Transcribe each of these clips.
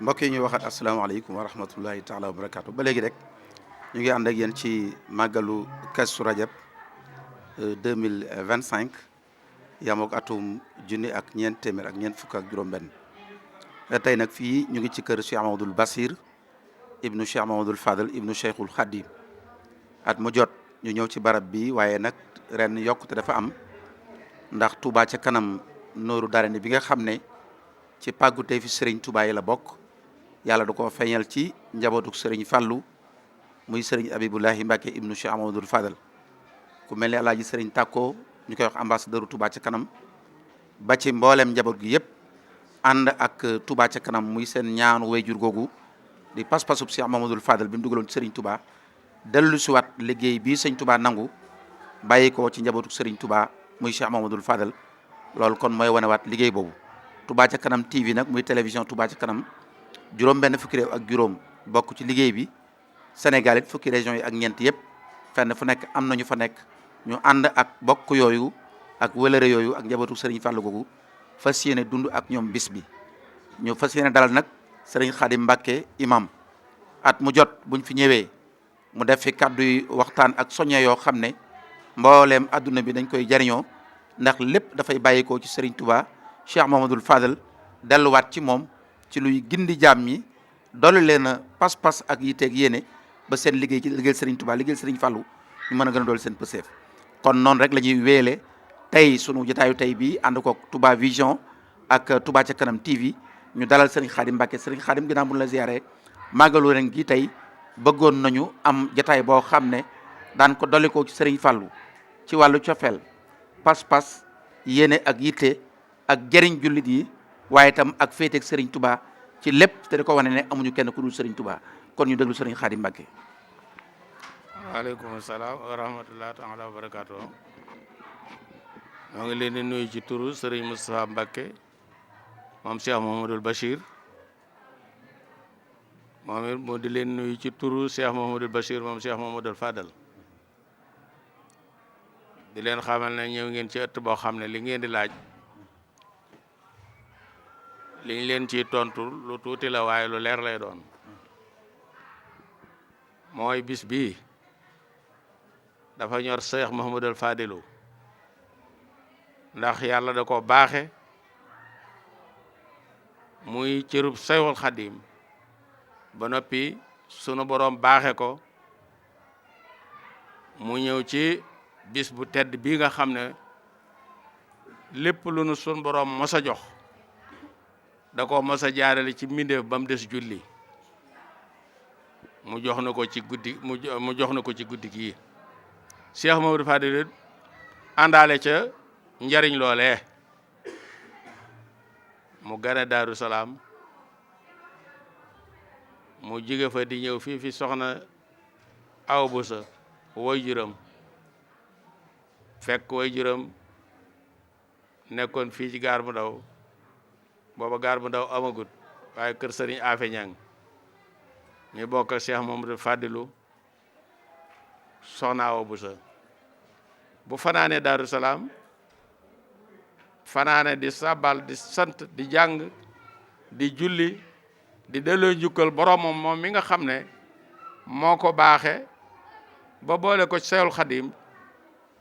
mbokk yi ñuy waxaat asalaamaaleykum wa rahmatullahi taala wa barakaatu ba léegi rek ñu ngi ànd ak yéen ci màggalu Kazu Rajab 2025 yamook atum junni ak ñeent téeméer ak ñeent fukk ak juróom-benn tey nag fii ñu ngi ci kër Cheikh Mahamadul Basir ibnu Cheikh Mahamadul Fadal ibnu Cheikhul Khadim at mu jot ñu ñëw ci barab bi waaye nag ren yokkute dafa am ndax Touba ca kanam nooru darani bi nga xam ne ci pàggutee fi Serigne Touba yi la bokk yàlla da ko feeñal ci njabootuk Serigne Fallou muy Serigne Abibulahi Mbacke ibnu Cheikh Mahamadul Fadal ku mel ne alaaji Serigne Takko ñu koy wax ambassadeur Touba ca kanam ba ci mboolem njaboot gi yëpp ànd ak Touba ca kanam muy seen ñaanu wayjur googu di pas-pasub Cheikh Mahamadul Fadal bi mu dugaloon ci Serigne Touba dellu si waat liggéey bii sëñ Touba nangu bàyyi ko ci njabootuk Serigne Touba muy Cheikh Mahamadul Fadal loolu kon mooy wane waat liggéey boobu Touba ca kanam TV nag muy télévision Touba ca kanam juróom benn fukki réew ak juróom bokk ci liggéey bi Sénégal it fukki régions yi ak ñeent yëpp fenn fu nekk am nañu fa nekk ñu ànd ak bokk yooyu ak wëlëre yooyu ak njabootu Serigne Fallou googu fas yéene dund ak ñoom bis bi ñu fas yéene dalal nag Serigne Khadim Mbacke imam at mu jot buñ fi ñëwee mu def fi kàddu yi waxtaan ak soññe yoo xam ne mbooleem adduna bi dañ koy jariñoo ndax lépp dafay bàyyikoo ci Serigne Touba Cheikh Mahamadul Fadal delluwaat ci moom ci luy gindi jaam ñi dolli leen a pas-pas ak yiteeg yéene ba seen liggéey ci liggéeyal Serigne Touba liggéeyal Serigne Fallou ñu mën a gën a dolli seen pëseef kon noonu rek la ñuy wéele tey sunu jotaayu tey bi ànd ko Touba Vision ak Touba ca kanam TV ñu dalal Serigne Khadim Mbacke Serigne Khadim ginnaaw bu la ziaree màggalu ren gi tey bëggoon nañu am jotaay boo xam ne daan ko dolli ko ci Serigne Fallou ci wàllu cofeel pas-pas yéene ak yitte ak jëriñ jullit yi waaye itam ak féeteeg Serigne Touba ci lépp te di ko wane ne amuñu kenn ku dul Serigne Touba kon ñu déglu Serigne Khadim Mbacke. waaleykum salaam wa rahmatulah taala wa barakaatu. maa ngi leen di nuyu ci turu Serigne Moustapha Mbacke moom Cheikh Mouhamadoul Bachir moom it moo di leen nuyu ci turu Cheikh Mouhamadoul Bachir moom Cheikh Mouhamadoul Fadal di leen xamal ne ñëw ngeen ci ëtt boo xam ne li ngeen di laaj liñ leen ciy tontu lu tuuti la waaye lu leer lay doon mooy bis bii dafa ñor Cheikh Mouhamadoul Fadilu ndax yàlla da ko baaxe muy cërub Cheikhul Khadim ba noppi sunu borom baaxe ko mu ñëw ci bis bu tedd bii nga xam ne lépp lu nu sunu borom mos a jox da ko mos a jaarale ci mbindeef ba mu des julli mu jox na ko ci guddi mu jox na ko ci guddi gii Cheikh Mamadou Fadil àndaale ca njariñ loolee mu gane Daaru Salaam mu jóge fa di ñëw fii fi soxna Awa Bousso woy juram fekk woy juram nekkoon fii ci gaar bu ndaw booba gaar bu ndaw amagut waaye kër Sëriñ Afe Ñang ñu bokk ak Cheikh Mamadou Fadilu soxna Awa Bousso bu fanaane Daaru Salaam fanaane di sabal di sant di jàng di julli di delloo njukkal boromam moom mi nga xam ne moo ko baaxe ba boole ko Seexul Xadim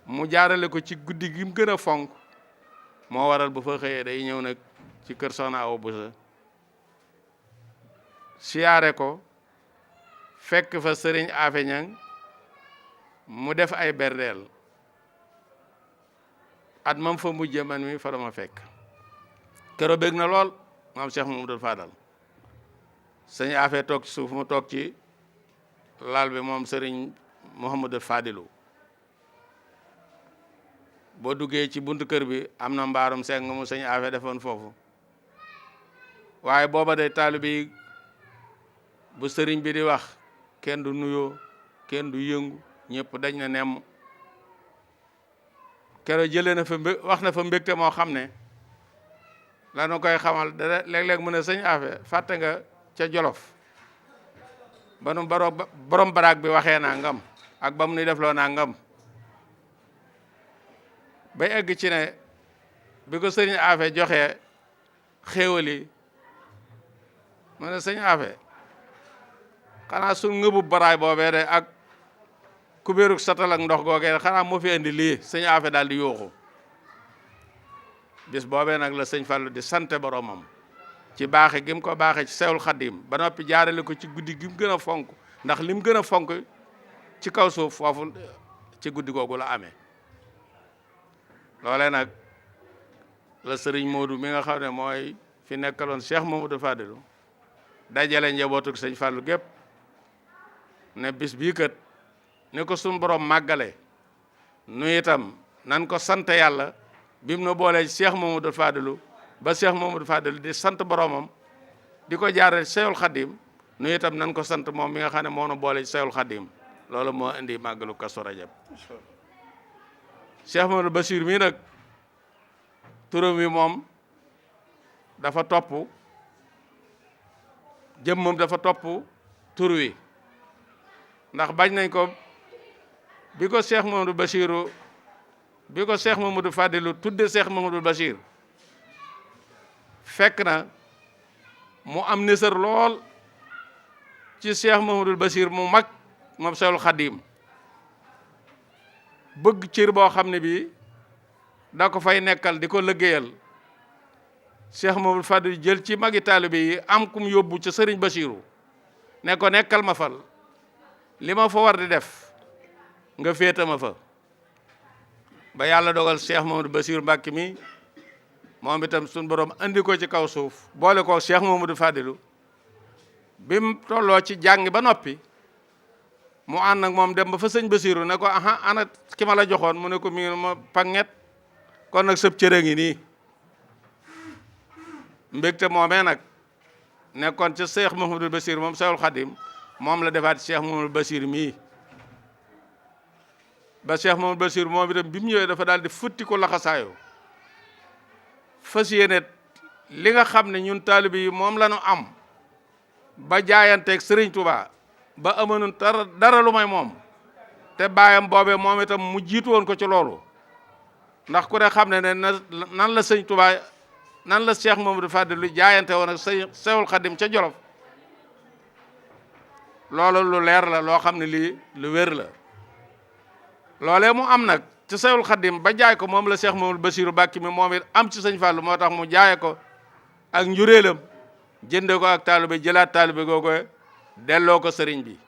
mu jaarale ko ci guddi gi mu gën a fonk moo waral bu fa xëyee day ñëw nag ci kër Soxna Awa Bousso siyaare ko fekk fa sëriñ Afe Ñang mu def ay berdeel at mam fa mujje man mi fa dama fekk kero bég na lool maam Cheikh Mamadou Fadal sëñ Afe toog ci suuf mu toog ci lal bi moom sëriñ Mouhamadou Fadilou boo duggee ci buntu kër bi am na mbaarum seng mu sëñ Afe defoon foofu waaye booba day taalibe yi bu sëriñ bi di wax kenn du nuyoo kenn du yëngu ñëpp dañ na nemm kero jëlee na fa wax na fa mbégte moo xam ne lanu koy xamal da léeg-léeg mu ne sëñ Afe fàtte nga ca Jolof ba nu borom baraag bi waxee naa ngam ak ba mu nuy defloo naa ngam ba egg ci ne bi ko sëñ Afe joxee xéewali mu ne sëñ Afe xanaa su ngëbu baraay boobee de ak kubéeruk satal ak ndox googee xanaa moo fi indi lii sëñ Afe daal di yuuxu bis boobee nag la sëñ Fallu di sante boromam ci baaxe gi mu ko baaxe ci Seexul Xadim ba noppi jaarale ko ci guddi gi mu gën a fonk ndax li mu gën a fonk ci kaw suuf foofu ci guddi googu la amee loolee nag la sëriñ Modou mi nga xam ne mooy fi nekkaloon Cheikh Mamadou Fadilou dajale njabootuk sëñ Fallu gépp ne bis bii kat ni ko suñu borom màggale nu itam nan ko sant yàlla bi mu na boolee Cheikh Mamadou Fadilou ba Cheikh Mamadou Fadilou di sant boromam di ko jaarale Seexul Xadim nu itam nan ko sant moom mi nga xam ne moo na boole Seexul Xadim loolu moo indi màggalu Kazu Rajab Cheikh Mamadou Bachir mii nag turam wi moom dafa topp jëmmam dafa topp tur wi ndax bañ nañ ko bi ko Cheikh Mamadou Bachiru bi ko Cheikh Mamadou Fadilou tudde Cheikh Mamadou Bachir fekk na mu am nisar lool ci Cheikh Mamadou Bachir mu mag moom Seexul Xadim bëgg cër boo xam ne bii da ko fay nekkal di ko liggéeyal Cheikh Mamadou Fadilou jël ci magi taalibe yi am kum yóbbu ca sëriñ Bachiru ne ko nekkal ma fal li ma fa war di def nga féeta ma fa ba yàlla dogal Cheikh Mamadou Bachir Mbàkke mi moom itam suñ borom andi ko ci kaw suuf boole ko Cheikh Mamadou Fadilou bi mu tolloo ci jàng ba noppi mu ànd ak moom dem ba fa sëñ Bachiru ne ko aha ana ki ma la joxoon mu ne ko mi ngi ma panget kon nag sëb cëre ngi nii mbégte moomee nag nekkoon ca Cheikh Mamadou Bachir moom Seexul Xadim moom la defaat Cheikh Mamadou Bachir mii ba Cheikh Mamadou Bachir moom itam bi mu ñëwee dafa daal di futti ko laxasaayoo fas yéene li nga xam ne ñun taalibe yi moom la ñu am ba jaayanteeg Serigne Touba ba amoon dara lu may moom te baayam boobee moom itam mu jiitu woon ko ci loolu ndax ku ne xam ne ne nan la sëñ Touba nan la Cheikh Mamadou Fadilou jaayante woon ak Seexul Xadim ca Jolof loolu lu leer la loo xam ne lii lu wér la loolee mu am nag ci Seexul Xadim ba jaay ko moom la Cheikh Mamadou Bachiru Mbàkke mi moom it am ci sëñ Fallu moo tax mu jaaye ko ak njuréelam jënde ko ak taalibe jëlaat taalibe googu delloo ko sëriñ bi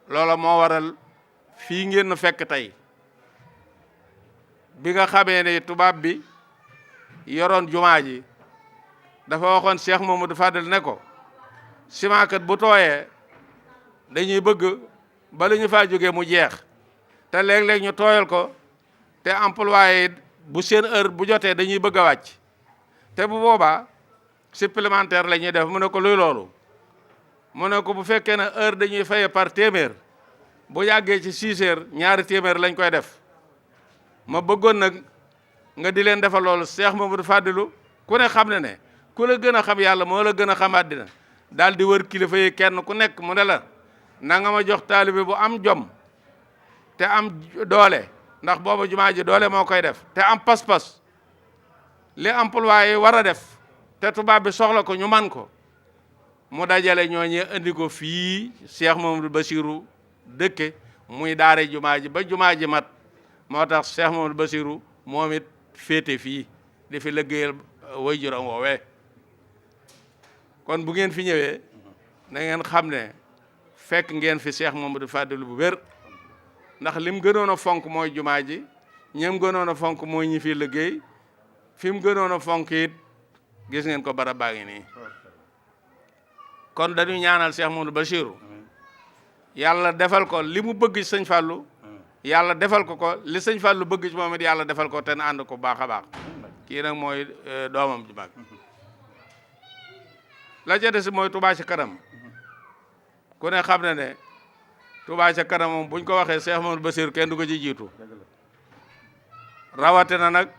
loola moo waral fii ngeen fekk tey bi nga xamee ne tubaab bi yoroon jumaa ji dafa waxoon Cheikh Mamadou Fadel ne ko ciment kat bu tooyee dañuy bëgg bala ñu faa jógee mu jeex te léeg-léeg ñu tooyal ko te employé bu seen heure bu jotee dañuy bëgg a wàcc te bu boobaa supplémentaire la ñuy def mu ne ko luy loolu mu ne ko bu fekkee ne heure dañuy faye par téeméer bu yàggee ci 6 heures ñaari téeméer lañ koy def ma bëggoon nag nga di leen defal loolu Cheikh Mamadou Fadilou ku ne xam ne ku la gën a xam yàlla moo la gën a xam àddina daal di wër kilifa yi kenn ku nekk mu ne la na nga ma jox taalibe bu am jom te am doole ndax booba jumaa ji doole moo koy def te am pas-pas li employé yi war a def te tubaab bi soxla ko ñu man ko mu dajale ñooñu indi ko fii Cheikh Mamadou Bachiru dëkke muy daare jumaa ji ba jumaa ji mat moo tax Cheikh Mamadou Bassirou moom it féete fii di fi liggéeyal waajuram woowee kon bu ngeen fi ñëwee na ngeen xam ne fekk ngeen fi Cheikh Mamadou Fadilou bu wér ndax lim gënoon a fonk mooy jumaa ji ñim gënoon a fonk mooy ñi fi liggéey fi mu gënoon a fonk it gis ngeen ko barab baa ngi nii kon dañu ñaanal Cheikh Mamadou Bassirou yàlla defal ko li mu bëgg ci sëñ Fallou yàlla defal ko ko li sëñ Fallou bëgg ci moom it yàlla defal ko te na ànd ko baax a baax kii nag mooy doomam ju mag la ca des mooy Touba ca kanam ku ne xam na ne Touba ca kanam moom buñ ko waxee Cheikh Mamadou Bassirou kenn du ko ci jiitu rawate na nag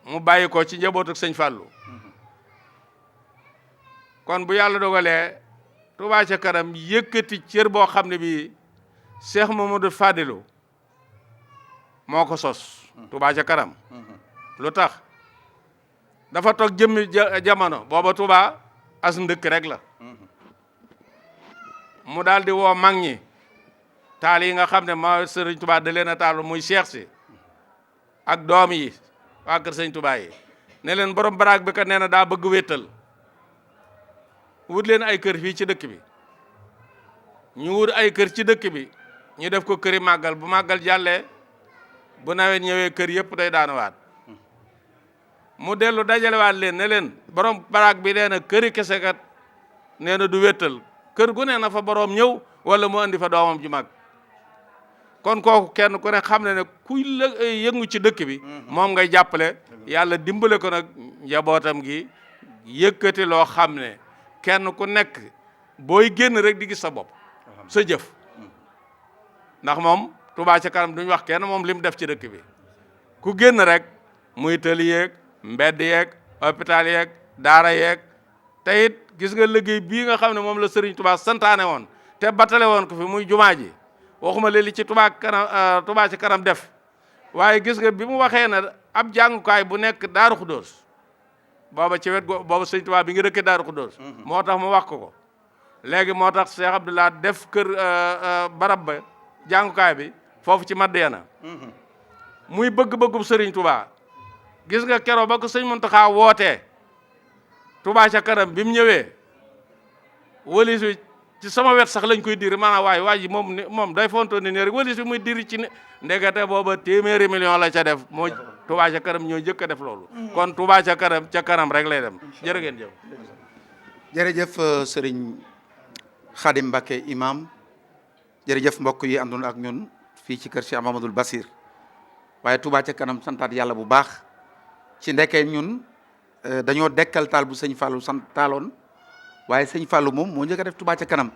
mu bàyyi ko ci njabootu sëñ Fallou kon bu yàlla dogalee Touba ca kanam yëkkati cër boo xam ne bii Cheikh Mamadou Fadilou moo ko sos Touba ca kanam lu tax dafa toog jëmmi jamono booba Touba as ndëkk rek la mu daal di woo mag ñi taal yi nga xam ne moo Sëriñ Touba da leen a taal muy Cheikh si ak doom yi waa kër Sëriñ Touba yi ne leen borom baraag bi ka nee na daa bëgg wéttal wut leen ay kër fii ci dëkk bi ñu wut ay kër ci dëkk bi ñu def ko këri màggal bu màggal jàllee bu nawet ñëwee kër yëpp day daanuwaat mu dellu dajalewaat leen ne leen borom baraag bi nee na këri kese kat nee na du wéttal kër gu ne na fa borom ñëw wala mu andi fa doomam ju mag kon kooku kenn ku ne xam ne ne kuy yëngu ci dëkk bi moom ngay jàppale yàlla dimbale ko nag njabootam gi yëkkati loo xam ne kenn ku nekk booy génn rek di gis sa bopp sa jëf ndax moom Touba ca kanam duñ wax kenn moom li mu def ci dëkk bi ku génn rek muy tëli yeeg mbedd yeeg hôpital yeeg daara yeeg te it gis nga liggéey bii nga xam ne moom la Serigne Touba santaane woon te batale woon ko fi muy jumaa ji waxuma li ci Touba ca kanam def waaye gis nga bi mu waxee na ab jàngukaay bu nekk Daaru Xuddoos booba ci wet booba Serigne Touba bi nga dëkkee Daaru Xuddoos moo tax mu wax ko léegi moo tax Cheikh Abdoulaye def kër barab ba jàngukaay bi foofu ci Madiyana muy bëgg-bëggub Serigne Touba gis nga keroo ba ko sëñ Mountakha wootee Touba ca kanam bi mu ñëwee walis wi ci sama wet sax lañ koy diri maanaam waa ji moom day fonto ni rek walis bi muy diri ci ndegete booba téeméeri million la ca def moo Touba ca kanam ñoo njëkk a def loolu kon Touba ca kanam rek lay dem jërë ngeen jëf jërëjëf Serigne Khadim Mbacké imam jërëjëf mbokk yi àndoon ak ñun fii ci kër Cheikh Mamadou Bassir waaye Touba ca kanam santaat yàlla bu baax ci ndekkee ñun dañoo dekkal taal bu sëñ Fallou sant taaloon waaye sëñ Fallou moom moo njëkk a def Touba ca kanam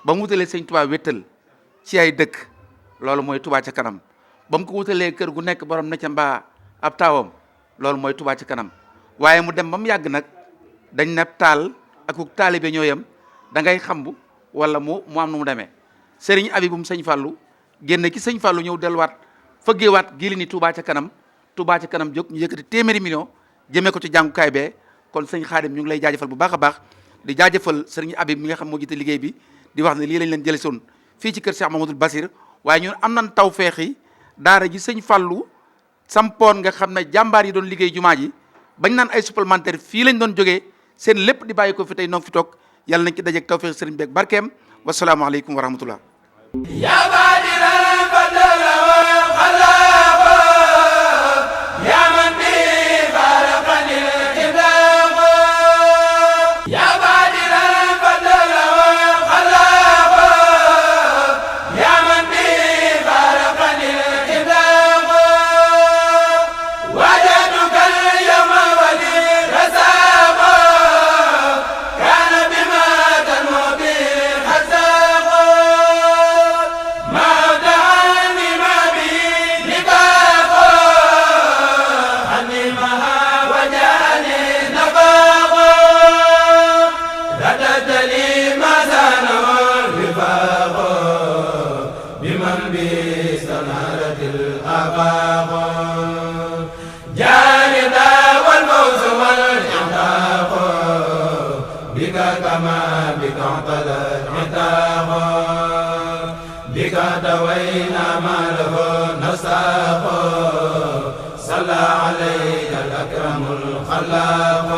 ba mu wutalee sëñ Touba wéttal ci ay dëkk loolu mooy Touba ca kanam ba mu ko wutalee kër gu nekk borom na ca mbaa ab taawam loolu mooy Touba ca kanam waaye mu dem ba mu yàgg nag dañ ne taal ak taalibe ñoo yem da ngay xambu wala mu am nu mu demee Serigne Abibum sëñ Fallou génn ki sëñ Fallou ñëw delluwaat fëggeewaat gili ni Touba ca kanam jóg ñu yëkkati téeméeri million jëmee ko ci jàngukaay bee kon sëñ Khadim ñu ngi lay jaajëfal bu baax a baax di jaajëfal Serigne Abib mi nga xam moo jiite liggéey bi di wax ne lii lañ leen jëlee soon fii ci kër Cheikh Mamadou Bassir waaye ñun am nañ taw feexi daara ji sëñ Fallou sampoon nga xam ne jàmbaar yi doon liggéey jumaa ji bañ naan ay supplémentaire fii lañ doon jógee seen lépp di bàyyi ko fi tey noog fi toog yàlla nañ ci dajeeg taw feexi Serigne beeg barkeem wasalaamaaleykum wa rahmatullah كما بك اعتدى العتاق بك دوينا ما له نساق صلى عليك الأكرم الخلاق